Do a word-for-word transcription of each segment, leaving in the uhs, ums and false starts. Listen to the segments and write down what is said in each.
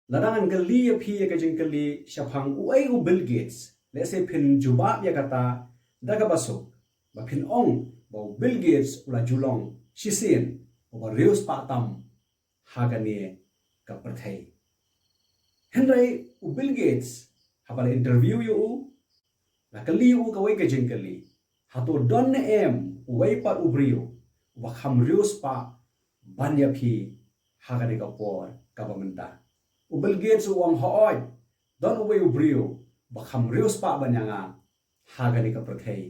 Lada ngan kylli ïa phi ïa ka jingkylli shaphang uei u Bill Gates, lehse phin jubab ïa kata da kaba suk, ba phin ong ba u Bill Gates u la ju long shisien uba riewspah tam ha kane ka pyrthei. Hynrei u Bill Gates, haba la interview ïa u, la kylli ïa u kawei ka jingkylli: Hato don ne em uwei pat u briew uba kham riewspah ban ïa phi ha kane ka por kaba mynta? U Bill Gates u ong, hooid, don uwei u briew uba kham riewspah ban ïa nga ha kane ka pyrthei.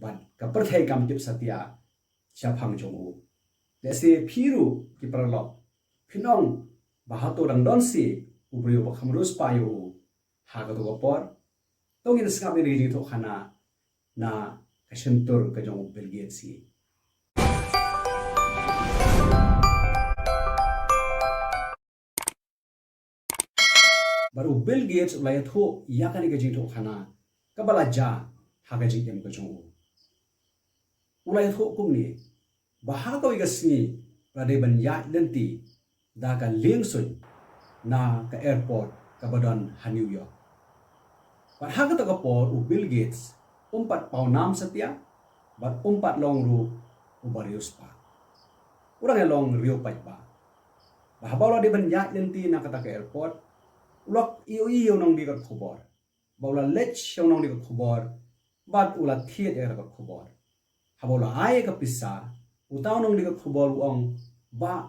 Bad ka pyrthei kam tip satia shaphang jong u. Lehse phi ruh ki paralok phin ong ba hato dang don seh u briew uba kham riewspah ïa u ha kato ka por. To ngin sngap ïa kane ka jingïathuhkhana na ka shyntur ka jong u Bill Gates hi. Bad u Bill Gates u la ïathuh ïa kane ka jingïathuhkhana kaba la jia ha ka jingim ka jong u. U la ïathuh kumne, ba ha kawei ka sngi u la dei ban ïaid lynti da ka liengsuiñ na ka airport kaba don ha New York. Bad ha kata ka por u Bill Gates um pat pawnam satia, bad um pat long ruh uba riewspah. U dang ïalong riew paidbah. Bad haba u la dei ban ïaid lynti na kata ka airport, u la ïohi ïa u nongdie kot khubor. Bad u la leit sha u nongdie kot khubor bad u la thied ïa kata kot khubor. Haba u la ai ïa ka pisa, uta u nongdie kot khubor u ong, bah,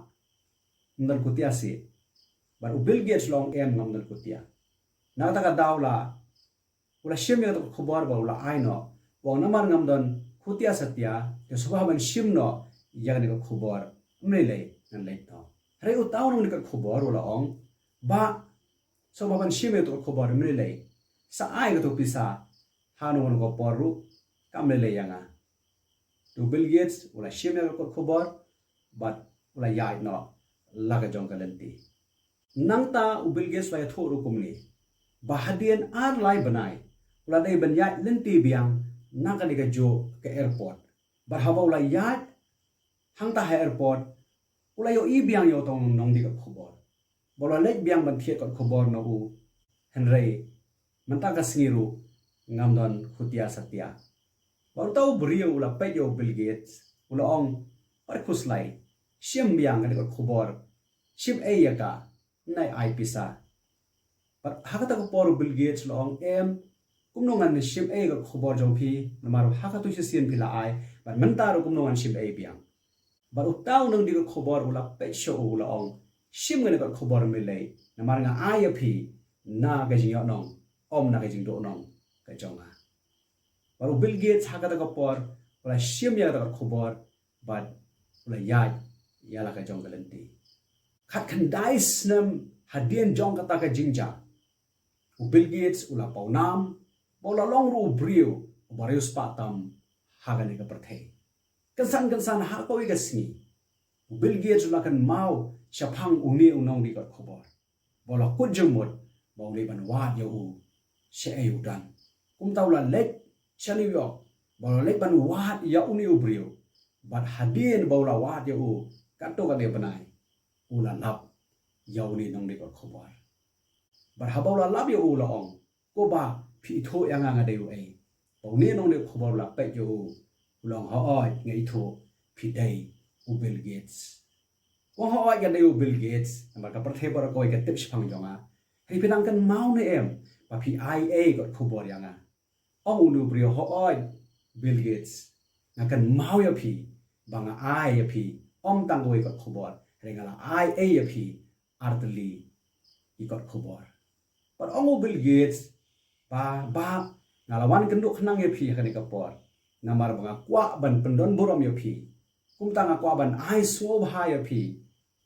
ym don khutia seh? Bad u Bill Gates u la ong, em, ngam don khutia. Na kata ka daw la u la shim ïa kata kot khubor bad u la ai noh. U ong, namar ngam don khutia satia, te sngewbha ban shim noh ïa kane kot khubor, ym lei lei, ngan leit noh. Hynrei uta u nongdie kot khubor u la ong, bah, sngewbha ban shim ïa kata kot khubor, ym lei lei. Sa ai kato pisa ha kano kano ka por ruh, kam lei lei ïa nga. Te u Bill Gates u la shim ïa kata kot khubor bad u la ïaid noh la ka jong ka lynti. Nangta u Bill Gates u la ïathuh ruh kumne, ba hadien ar lai bnai u la dei ban ïaid lynti biang na kane kajuh ka airport. Bad haba u la ïaid hangta ha airport, u la ïohi biang ïa uta u nongdie kot khubor. Bad u la leit biang ban thied kot khubor na u, hynrei mynta ka sngi ruh ngam don khutia satia. Bad uta u briew u la peit ïa u Bill Gates, u la ong, wat khuslai, shim biang kane kot khubor, shim ei ïa ka, ym nai ai pisa. Bad ha kata ka por u Bill Gates u la ong, em, kumno ngan shim ei ïa ka kot khubor jong phi, namar ha kato shisien phi la ai, bad mynta ruh kumno ngan shim ei biang? Bad uta u nongdie kot khubor u la peit sha u, u la ong, shim kane kot khubor, ym lei lei, namar nga ai ïa phi na ka jingïohnong, ym na ka jingduhnong ka jong nga. Bad u Bill Gates ha kata ka por u la shim ïa kata kot khubor bad u la ïaid ïa la ka jong ka lynti. Khatkhyndai snem hadien jong kata ka jingjia, u Bill Gates u la pawnam bad u la long ruh u briew uba riewspah tam ha kane ka pyrthei. Kynsan kynsan ha kawei ka sngi, u Bill Gates u la kynmaw shaphang une u nongdie kot khubor. Bad u la kut jingmut ba u leit ban wad ïa u shaei u don. Kumta u la leit sha New York bad u la leit ban wad ïa une u briew. Bad hadien ba u la wad ïa u katto katne bnai, u la lap ïa une u nongdie kot khubor. Bad haba u la lap ïa u, u la ong, ko bah, phi ithuh ïa nga nga dei uei? Bad une u nongdie kot khubor u la peit ïa u, u la ong, hooid, nga ithuh, phi dei u Bill Gates. U ong, hooid, nga dei u Bill Gates, namar ka pyrthei baroh kawei ka tip shaphang jong nga. Hynrei phi dang kynmaw ne em ba phi ai ei kot khubor ïa nga? Ong une u briew, hooid Bill Gates, nga kynmaw ïa phi ba nga ai ïa phi ym tang kawei kot khubor, hynrei nga la ai ei ïa phi artylli ki kot khubor. Bad ong u Bill Gates, bah, bah, nga la wan kynduh khnang ïa phi ha kane ka por, namar ba nga kwah ban pyndon burom ïa phi. Kumta nga kwah ban ai sngewbha ïa phi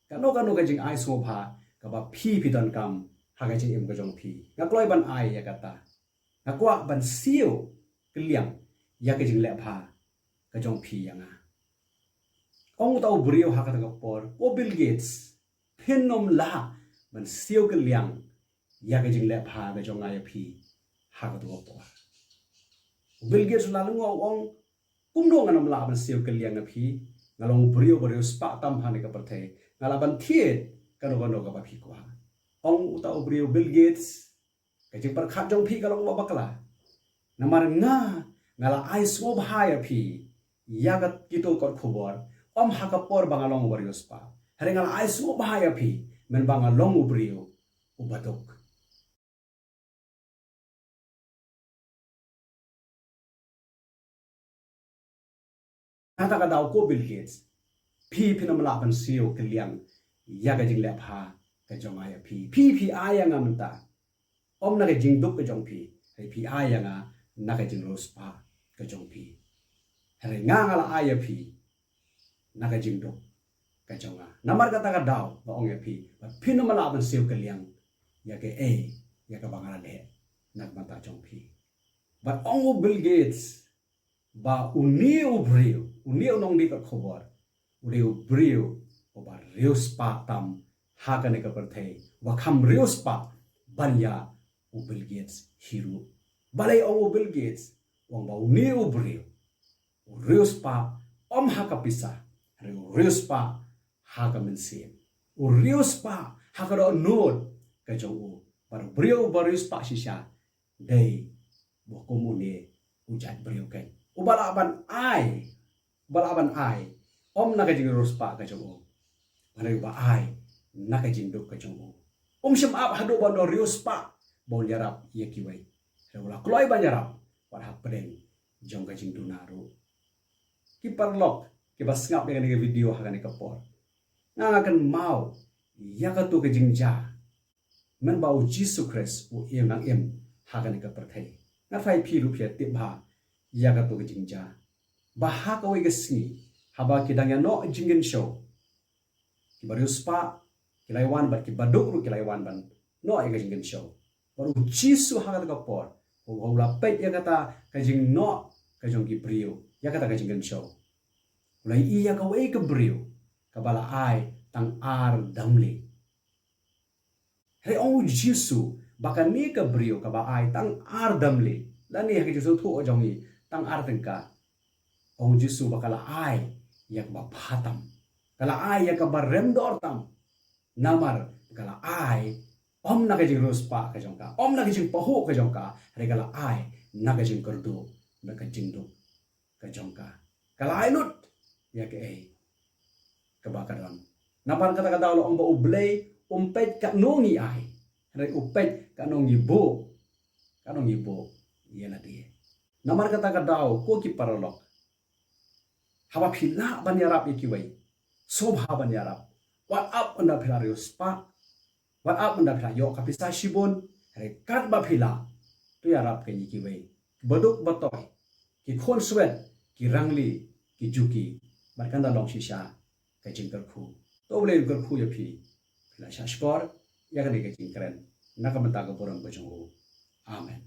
kano kano ka jingai sngewbha kaba phi phi donkam ha ka jingim ka jong phi. Nga kloi ban ai ïa kata. Nga kwah ban siew kylliang ïa ka jingleh bha ka jong phi ïa nga. Ong uta u briew ha kata ka por, ko Bill Gates, phin ym lah ban siew kylliang ïa ka jingleh bha ka jong nga ïa phi ha kata ka por. U Bill Gates u la lyngngoh, u ong, kumno ngan ym lah ban siew kylliang ïa phi? Nga long u briew ba riewspah tam ha kane ka pyrthei. Nga lah ban thied kano kano kaba phi kwah. Ong uta u briew Bill Gates, ka jingpyrkhat jong phi ka long ba bakla. Namar nga, nga la ai sngewbha ïa phi ïa ka kito kot khubor, ym ha ka por ba nga long u riewspah. Hynrei nga la ai sngewbha ïa phi mynba nga long u briew uba duk. Kata ka daw ko Bill Gates, phi phin ym lah ban siew kylliang ïa ka jingleh bha ka jong nga ïa phi. Phi phi ai ïa nga mynta, ym na ka jingduk ka jong phi, hynrei phi ai ïa nga na ka jingriewspah ka jong phi. Hynrei nga nga la ai ïa phi na ka jingduk ka jong nga. Namar kata ka daw nga ong ïa phi ba phin ym lah ban siew kylliang ïa kaei ïa kaba nga la leh na ka bynta jong phi. Bad ong u Bill Gates ba une u briew, une u nongdie kot khubor, u dei u briew uba riewspah tam ha kane ka pyrthei, uba kham riewspah ban ïa u Bill Gates hi ruh. Balei ong u Bill Gates, ong ba une u briew u riewspah ym ha ka pisa, hynrei u riewspah ha ka mynsiem. U riewspah ha ka dohnud ka jong u. Bad u briew uba riewspah shisha dei ba kum une u jait briew keiñ, uba lah ban ai, uba lah ban ai ym na ka jingriewspah ka jong u, hynrei uba ai na ka jingduk ka jong u. Um shym ap haduh ban don riewspah ba un ïarap ïa kiwei, hynrei u la kloi ban ïarap wat hapdeng jong ka jingduna ruh. Ki paralok kiba sngap ïa kane ka video ha kane ka por, nga nga kynmaw ïa kato ka jingjia mynba u Jisu Khrist u im nang im ha kane ka pyrthei. Nga tharai phi ruh phi ïa tip bha ïa kato ka jingjia, ba ha kawei ka sngi haba ki dang ïa noh jingkynshew, kiba riewspah ki la ïa wan bad kiba duk ruh ki la ïa wan ban noh ïa ka jingkynshew. Bad u Jisu ha kata ka por, u, u la peit ïa kata ka jingnoh ka jong ki briew ïa kata ka jingkynshew, u la ïohi ïa kawei ka briew kaba la ai tang ar damli. Hynrei ong u Jisu ba kane ka briew kaba ai tang ar damli, lane ha ka jingsngewthuh jong ngi tang ar tyngka, ong u Jisu ba ka la ai ïa kaba bha tam, ka la ai ïa kaba rem dor tam. Namar ka la ai ym na ka jingriewspah ka jong ka, ym na ka jingpahuh ka jong ka, hynrei ka la ai na ka jingkyrduh, na ka jingduk ka jong ka. Ka la ai lut ïa kaei kaba ka don. Namar kata ka daw la ong ba U Blei um peit katno ngi ai, hynrei u peit katno ngi buh, katno ngi buh ïa lade. Namar kata ka daw ko ki paralok, haba phi lah ban ïarap ïa kiwei, sngewbha ban ïarap. Wat ap ynda phi la riewspah, wat ap ynda phi la ïoh ka pisa shibun, hynrei katba phi lah, to ïarap kein ïa kiwei, ki baduk batoi, ki khun swet, ki rangli, ki juki, bad kan da long shisha ka jingkyrkhu. To U Blei un kyrkhu ïa phi, phi la shah shkor ïa kane ka jingkren na ka bynta ka burom ka jong u. Amen.